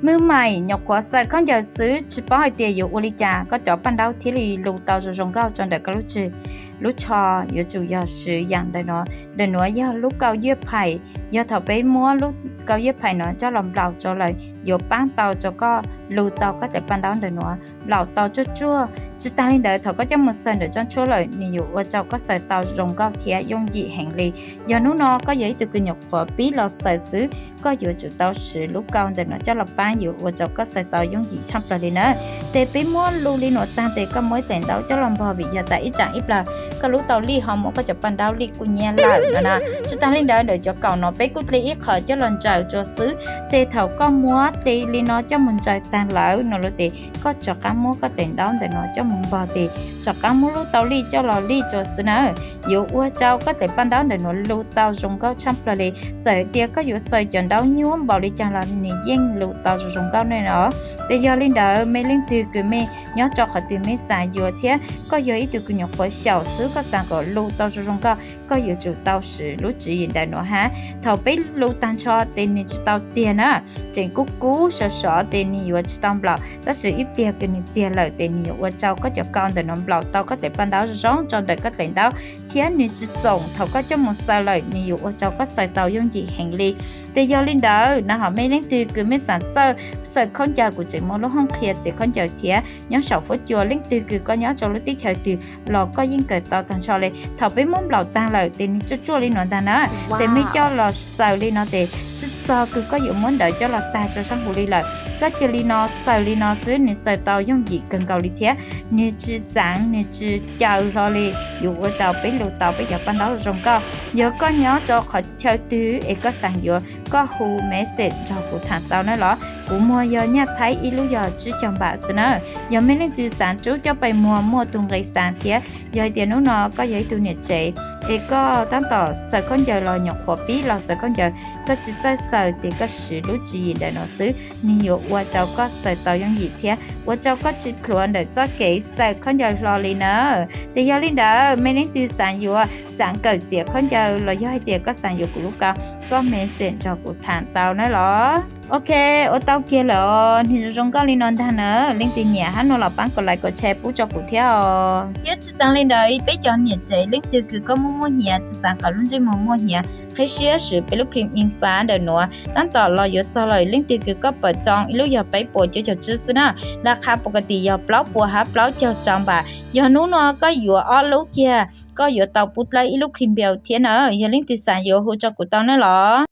Mws maim nyuam qhuav xaws khaub ncaws xwb tsis paub hais tias yuav ua li cas koj cov paj ntaub thiaj li lus tau zoo zoo nkauj rau ntawm koj lub tsho. Lub tsho yuav tsum yog swv yam ntawm no. Ntawm nuav yog lub kau yaj phaim, yog thaum peb muab lub kau yaj phaim no coj los nplaum rau lawm yuav paab tau rau koj lus tau koj cov paj ntaub ntawm nuav nplaum tau tsuaj tsuaj. Tsis taag li ntawd thaum koj coj mus xaws ntawm tshaab tshuab lawm nws yuav ua rau koj xaws tau zoo nkauj thiab yooj yim heev li. Yog hnub no koj yog ib tug kws nyuam qhuav pib los xaws xwb, koj yuav tsum tau swv lub kau ntawm no coj los paab yuav ua rau koj xaws tau yooj yim tshaaj plawg li na. Tes peb muab lus li nuav taag tes koj muab ib daim ntaub coj los npog vim yog tas ib tsaam ib plag koj lub tau lij ho muab koj cov paj ntaub lij kuj nyiab lawm no na. Tsis taag li ntawd ntawm cov kaum no peb kuj dle ib qho coj los ntsaws rua xwb. Tes thaum koj muab dle li no coj mus ntsaws taag lawm no lawm tes koj rov qaab muab koj daim ntaub ntawm no coj mus npog tes rov qaab muab lub tau lij coj los lij rua xwb na. Yuav ua rau koj daim paj ntaub ntawm nuav lus tau zoo nkauj tshaaj plawg li. Txawm hais tias koj yuav xaws cov ntaub nyuab npaum li caag los nws yeej lus tau zoo zoo nkauj ne os. Tes yog li ntawd mej leej twg kws mej nyob rau qhov twg mej xaav yuav thiab koj yog ib tug kws nyuam qhuav xyaum xwb koj xaav kom lus tau zoo zoo nkauj, koj yuav tsum tau swv lub tswv yim ntawm nuav hab. Thaum peb lus taag nrho tes nws tsis tau txiag na, tseem kub kub sov sov tes nws yuav tsis tau nplaum, tab sis ib pliag kws nws txiag lawm tes nws yuav ua rau koj cov kau ntawm nuav nplaum tau koj daim paj ntaub zoo zoo rau ntawm koj daim ntaub, thiab nws tsis txoom thaum koj coj mus xaws lawm nws yuav ua rau koj xaws tau yooj yim heev li. Tes yog li ntawd na ho mej leej twg kws mej xaav txawj xaws khaub ncaws kuv tseem muaj lub hoob qhia txiav khaub ncaws thiab nyob saum fuab cua, leej twg kws koj nyob rau lub teb chaws twg los koj yeej kawm tau taag nrho li. Thaum peb muab nplaum taag lawm tes nws tsuaj tsuaj li nuav ntaag na, tes mej coj los xaws li no tes tsis txog kws koj yuav muab ntawd coj los taag rau saab huv li lawm. Koj cia li no xaws li no xwb nws xaws tau yooj yim kawg nkaus li thiab nws tsis txaav nws tsis caws hlo li, yuav ua rau peb lus tau peb cov paj ntaub zoo nkauj. Yog koj nyob rau qhov chaw twg es koj xaav yuav koj hu message nrog kuv tham tau na los. Kuv muag yog nyaj thaib ib lub yog tsib caug npam xwb na. Yog mej leej twg xaav rub coj pais muag muaj tug nqe xaav thiab yog hais tias hnub no koj yog ib tug niam tsev es koj tab tom xaws khaub ncaws los nyuam qhuav pib los xaws khaub ncaws koj tsis txawj xaws tes koj swv lub tswv yim ntawm no xwb nws yuav ua rau koj xaws tau yooj yim thiab ua rau koj tsis dlhuav ntawm txoj kev xaws khaub ncaws hlo li na. Tes yog li ntawd mej leej twg xaav yuav xaav kawm txiav khaub ncaws los yog hais tias koj xaav yuav kuv lub kau, koj message nrog kuv tham tau na los. Ok, ua tau kiag lawm os, nws zoo zoo nkauj li no ntaag na. Leej twg nyiam hab no los paab kom like kom share pub rau kuv thiab os. Thiab tsis taag li ntawd peb cov niam tsev leej twg kws koj muaj muaj hiav tsis xaav kom lub ntsej muag muaj hiav, qhib siab swv peb lub cream infra ntawm nuav. Tab tom los yuav txog lawm, leej twg kws koj pawm tsoo ib lub yog peb puas cuaj caug tsib xwb na. Laj qha pus ka tim yog plaub puas hab plaub caug tsoo npam. Yog hnub no koj yuav ob lub kiag koj yuav tau pub dlawb ib lub cream peel thiab na. Yog leej twg xaav yuav hu rau kuv tau na los.